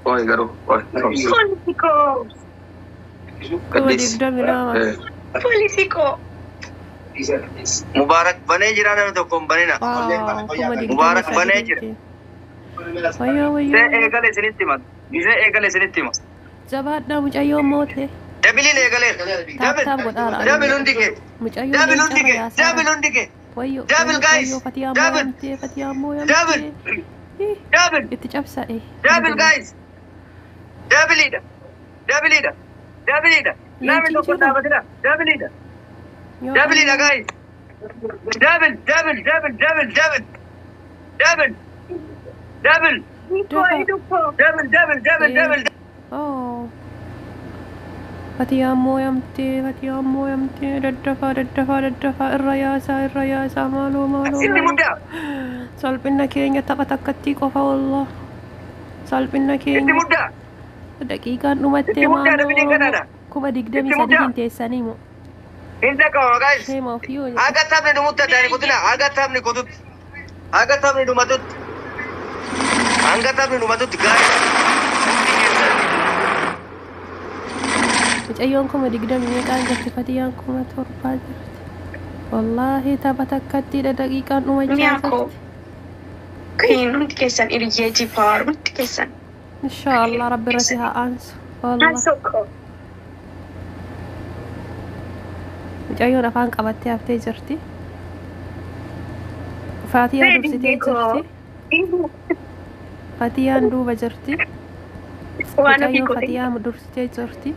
Qoy garuu qoy. Poolisii koo. 22,000. Poolisii koo. Mubaarak banee jira namni tokko hin banina. Waaw, kuma Mubaarak digdamii banee sadii jira. jettee. Wayyoo Gisee wayyoo. eegale isinitti hima. Gisee eegale isinitti hima. Jabaadhaa mucayyoo moote. Doubleiin eegaleera. Tap Double. tap godhaara. Double hundi kee. Mucayyoo Double leenca hundi kee. fayyaa saara. Double hundi kee. Wayyoo Double wayyoo guys. wayyoo Fatiyaa Double. mooyamtee Fatiyaa Double. mooyamtee. Ih, Double. itti cabsa'e. Double guys. Doubleiidha. Doubleiidha. Doubleiidha. Namni Leenci tokko jiru. dhaabatina. Doubleiidha. Yoo Doubleiidha Allah. guys. Double double double double double. Double. Double. Dafa. Double double double Eh. double. Oh. Fatiyaan mooyamtee Fatiyaan mooyamtee daddafaa daddafaa daddafaa irra yaasaa irra yaasaa maaloo maaloo Itti maaloo. muddaa. Salphina keenya tapha takkattii qofa wallah. Salphina Itti keenya muddaa. daqiiqaan dhumattee Itti muddaa maaloo doubleiin Oromoo kanaadha. kuma digdamii Itti sadii muddaa. hin teessanii moo. Hin dhaqama guys. Shame of you. Haga taphni dhumutti addaan hin kutina. Haga taphni kututti. Haga taphni dhumatutti. Hanga taphni dhumatutti gaarii. Hundi keessan. Mucayyoon 20,000 meeqaan jirti Fatiyaan 7,000 jirti. Wallaahi tapha takkattiidha daqiiqaan dhumachaa Mi'a koo. jirti. Queen hundi keessan hiriyyee jifaar hundi keessan. Inshaallah rabbi irra si haa aansu. Wallah. Haasoo koo. Mucayyoon afaan qabattee haftee jirti. Fatiyaa dursitee Reediyyee koo. jirti. Fatiyaan duuba jirti. Waan ofii Mucayyoon koo. Fatiyaa dursitee jirti.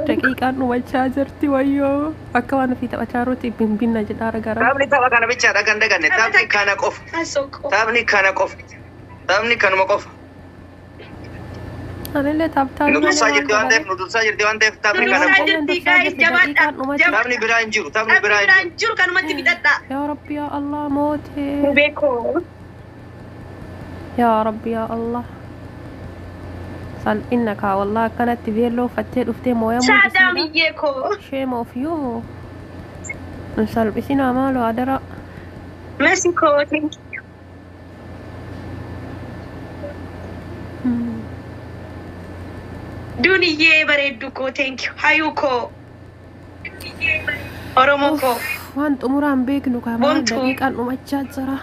Daqiiqaan dhumachaa jirti wayyoo. Akka waan ofii taphachaa jirutti bimbinna jedhaa gara. Taphni tapha kana bichaadha kan daganne. Taphni kana qofa. Haasoo koo. Taphni kana qofa. Taphni kanuma qofa. Anillee taphtaa Nu dursaa jirti waan ta'eef nu dursaa jirti waan ta'eef taphni Nu kana dursaa qofa. jirti guys jabaadha. Taphni biraa hin jiru. Taphni biraa hin Biraa jiru. hin jiru kanumatti bitadha. Yaa Rabbi yaa Allah mootee. Beekoo. Yaa Rabbi yaa Allah. Salphina kaa wallah akkanatti beelloo uffattee dhuftee mooyamuun isiidha. Saadaamiyyee koo. Shame of you. Nu salphisinaa maaloo adara. Masi koo. Thank you. Duniyyee bareeddu koo. Thank you. Hayuu koo. Oromoo koo. Waan xumuraan beeknu kaa maal Bontuu. daqiiqaan dhumachaa jira.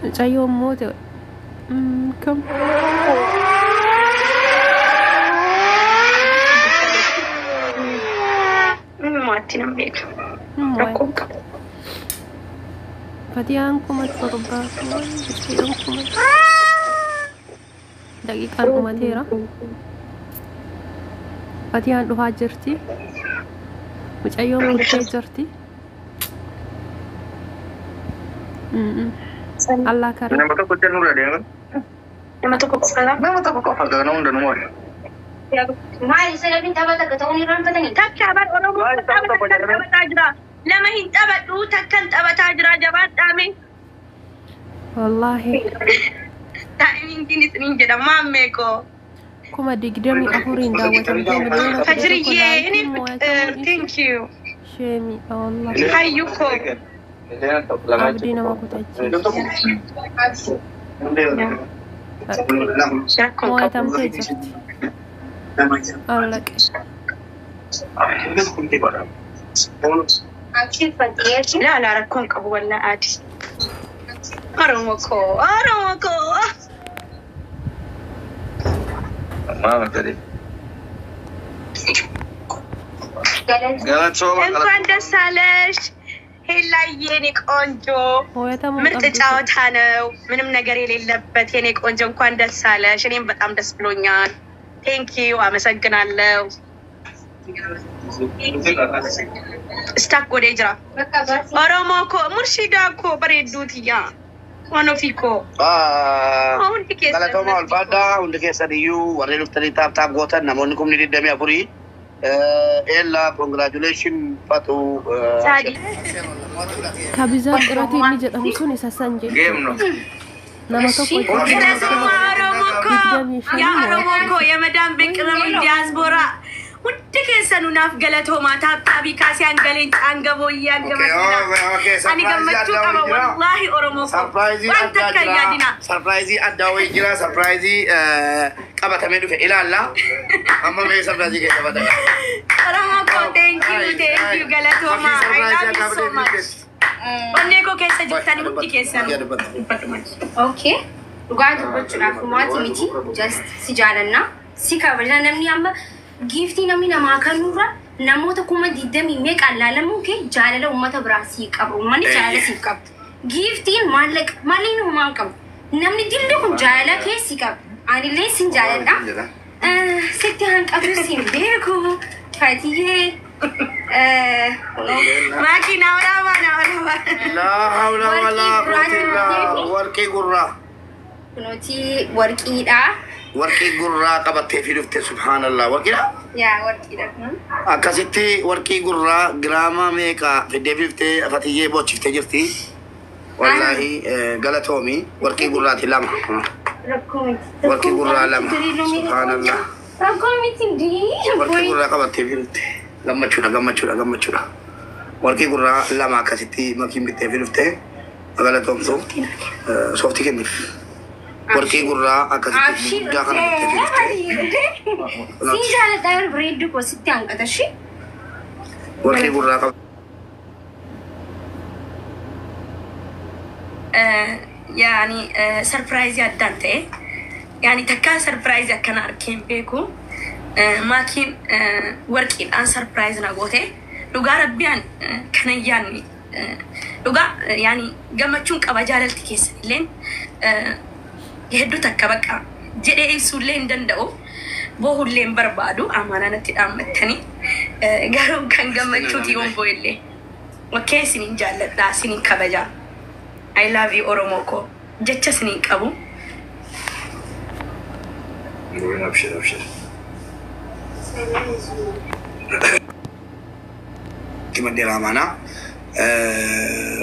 Mucayyoon moote kam Maatti nan beeka. Rakkoon qabu. Fatiyaan 7,000 Fatiyaan kuma daqiiqaan dhumateera. Fatiyaan dhufaa jirti. Mucayyoon kuttee jirti. Allah karim. Nama tokko nurra deema. Nama tokko qofa. Nama tokko qofa kana hunda nu mo'e. Maal sababiin tapha takka ta'uun irraanfatanii? Takka bar Oromoo Maal tapha tapha tokko takkan jedhame? taphataa jira. Lama hin taphadhu takkan taphataa jira jabaadhaame. Wallaahi Timingiin isiniin jedha maammee koo. 24,000 daawwatamtee 111,000 Fajriyyee likeiin inni mo'atamuun ishee thank you. shameiidha wallahi. Hayyuu koo. Abdii nama kutachiisa. Rakkoon qabu. Mo'atamtee jirti. Allaqe. Laa laa rakkoon qabu wallaa adi. Oromoo koo Oromoo koo. Maama jedhe. Galatooma. እንኳን ደስ አለሽ ሄላዬ የኔ ቆንጆ። Mo'atamuu ምርጥ qabdu. ጨዋታ ነው፣ ምንም ነገር የሌለበት የኔ ቆንጆ። እንኳን ደስ አለሽ። እኔም በጣም ደስ ብሎኛል። Thank you፣ አመሰግናለሁ። Stuck godhee jira Oromoo koo Murshida koo bareedduu tiyya waan ofii koo hundi Galatooma keessan ulfaadhaa hundi keessan iyyuu warreen dhuftanii tap tap gootan namoonni 24,000 Eella congratulation fatu. Saadi Kabizaa xiratii inni jedhamu sun isa san Game no. jechuudha. Nama tokko Galatoomaa Oromoo koo 25 yaa Oromoo koo የመዳም ቤት ቅመሞች ዲያስፖራ Hundi keessanuu naaf galatoomaa. Tap tapii kaasee hanga leenca, hanga booyyee, hanga makiinaa. Ani gammachuu qaba wallaahi, Oromoo koo. Surprise Waan addaa takka hin jira. yaadinaa. Surprise addaa wayii jira. Surprise qabatamee dhufe ilaalla. Amma mee surprise keessa bada. Oromoo koo, thank you, thank you, galatoomaa. I love you so much. Onnee koo keessa jirtanii hundi keessanuu. Dubbadhu machi. Okay. Dhugaa dubbachuudhaaf humaati miti. Just si jaalanna. Si kabajna. Namni amma giiftii namni namaa kennurra namoota 20,000 meeqaan laalamuun kee jaalala uummata biraa sii qaba. Uummanni jaalala siif qaba. Giiftiin maallaqa maallaqni humaa hin qabu. Namni dilli kun jaalala kee si qaba. Anillee sin jaaladha. Sitti hanqatu sin beeku. Fatiyyee. Maakii, naa waraabaa, naa waraabaa. Laa hawla walaa Warqii quwwata illaa gurraa. Warqii gurraa. Kunooti warqiidha. Warqii gurraa qabattee fi dhufte, subhaanallah. Warqiidha? Yaa, warqiidha kun. Akkasitti warqii gurraa giraama meeqa fiddee fiftee Fatiyyee boochiftee jirti. Wallaahi galatoomi, warqii gurraati lama. Rakkoo miti. Warqii gurraa lama. Subhaanallah. Rakkoo miti dii. Warqii gurraa qabattee fi dhufte. Gammachuudha, gammachuudha, gammachuudha. Warqii gurraa lama akkasitti makiin bittee fi dhuftee galatoomtu, sooftii kenniif. Warqii gurraa akkasitti guddaa kana bittee fi dhufte. Siin jaaladha, bareeddu koo, sitti hanqata ishee. Warqii gurraa qaba. Yaani surprise addaan ta'e, yaani takkaa surprise akkana arkeen beeku. Maakiin warqiidhaan surprise na goote. Dhugaa rabbiyaan kana yaanni dhugaa yaani gammachuun qaba. Jaalalti keessan illeen hedduu takka bakka jedhee ibsuullee hin danda'u, boohullee hin barbaadu, amaanaa natti dhaammattanii garuu kan gammachuuti yoon boo'illee. Okay, isiniin jaalladha, isiniin kabajaa. I love you, Oromoo koo, jecha isiniin qabu. Abshir, abshir. Itti maddee raamaanaa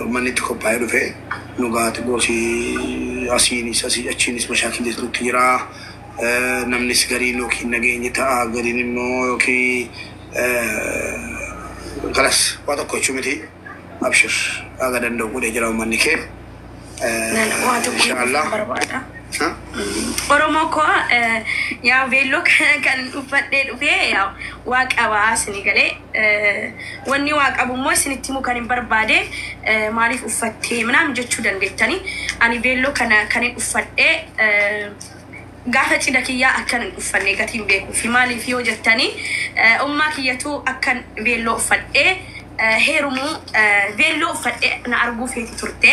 uummanni itti qophaa'ee dhufe nu gaati gosi asiinis asii achiinis mashaakilis nutti jira. Namnis gariin yookiin nageenyi ta'a, gariin immoo yookiin kalas waa tokko jechuu miti. Abshir, haga danda'u godhee jira uummanni kee. Waa tokko Inshaallah. barbaada. Oromoo koo, yaa veelloo kana kan uffadhee dhufee yaa waa qabaa isinii galee, wanni waa qabu immoo isinitti himuu kan hin barbaade, maaliif uffattee ምናምን jechuu dandeettanii. Ani veelloo kana kan hin uffadhee gaafa cidha kiyyaa akkan hin uffanne gatiin beekuu fi maaliif yoo jettanii, ummaa kiyyatu akkan veelloo uffadhee heerumuu veelloo uffadhee na arguu feeti turte.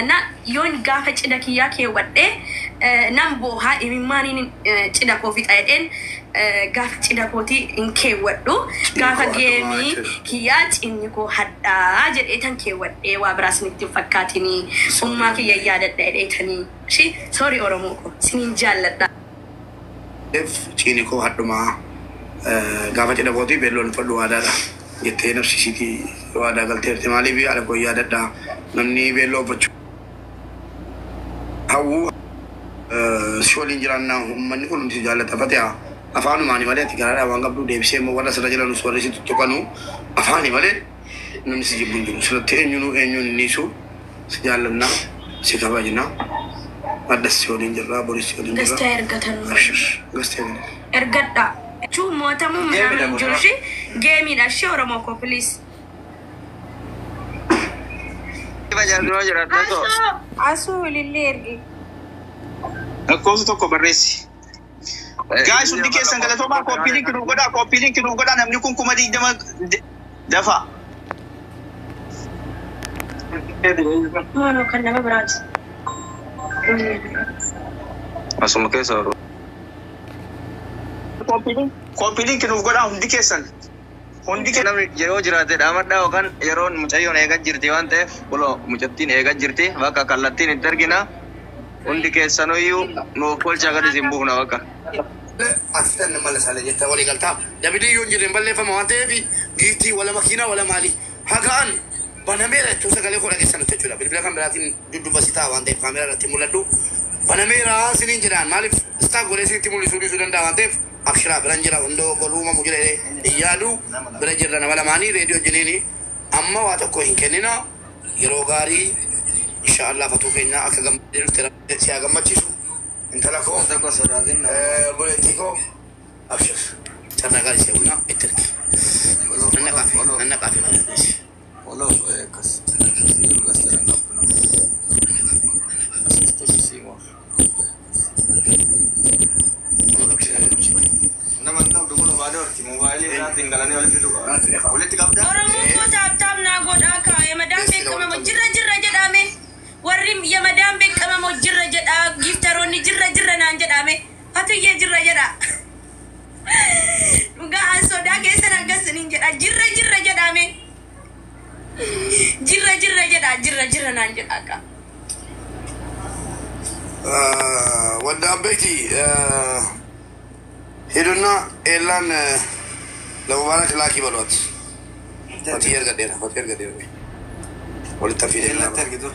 Na yoon gaafa cidha kiyyaa keewwadhee nan boohaa, imimmaaniin cidha koo fixa jedheen gaafa cidha kootii hin keewwadhu. Gaafa geemii kiyyaa cinni koo hadhaa jedhee tan keewwadhee, waa biraas nitti hin fakkaatinii, ummaa kiyya yaadadha jedheetanii. Shi sorry, Oromoo koo, siniin jaalladha. Ciini koo hadhumaa gaafa cidha kootii beelloon uffadhu waadaadha jettee nafsisiitii waadaa galteerti. Maaliif haadha koo yaadadha, namni beelloo uffachuu hawwuu si waliin jiraannaa, uummanni kun hundi si jaallata. Fatiha, afaanumaani malee ati garaadhaa waan qabdu deebisee immoo warra sirra jiranus warri si tuttuqanu afaani malee namni si jibbu hin jiru. Sirratti eenyunuu eenyuun hin dhiisu. Si jaallannaa, si kabajnaa, addas si waliin jirraa, boris si waliin Gastaa jirraa. ergatan. Abshir, gastee gale. Ergadha. Jechuun mootamuu ምናምን hin jiru shi geemiidha shi, Oromoo koo, please. Asuu ilillee ergi. Lakkoofsa tokko barreessi. Guys, hundi keessan galatoomaa, copy link nuuf godhaa, copy link nuuf godhaa, namni kun 20,000 dafa. Maaloo, kan nama biraati. Asuma keessa yeroo. Copy link nuuf godhaa hundi keessan. Hundi keessan. Namni yeroo jiraate dhaamadhaa, yookaan yeroon mucayyoon eegaa jirti waan ta'eef, kuloo mucattiin eegaa jirti, bakka kallattiin itti argina. Hundi keessanuyyuu nuuf kolchaa gadi isin buufna bakka. Asitan mallasaale jetta walii galtaa. Dabidii yoo hin jirre hin balleeffama waan ta'eef, giiftii wala makiinaa wala maalii hagaan banameera jechuun sagalee koo dhageessan jechuudha. Bilbila kan biraatiin dudduuba si ta'a waan ta'eef kaameraa irratti mul'adhu. Banameera siniin jedhaan, maaliif istaa godhee sinitti mul'isuu dhiisuu danda'a waan ta'eef Abshiraa biran jira hundoo gol uumamu jira jedhee iyyaadu bira jirra nama lamaanii reediyoo jiniini amma waa tokko hin kennina yeroo gaarii inshaallah fatuu keenya akka gammadee dhufte si haa gammachiisu intala koo buleettii koo abshir carraa gaarii si hawwina itti ergi nanna qaafi nanna qaafi na dandeessi. Oromoon koo taaptaap naa godhaa kaa yemadaan beekamamoo jirra jirra jedhame warri yemadaan beekamamoo jirra jedhaa giftaroonni jirra jirra naan jedhame hatuyyee jirra jedha dhugaa an sodaa keessan akkas niin jedha jirra jirra jedhame jirra jirra jedha jirra jirra naan jedha kaa. Wandaan beekti ሂዱና ኤላን ለሙባረክ ላኪ በሏት። ፈትዬ ergadheera, Fatiyee ergadheera. Walitti hafiidee.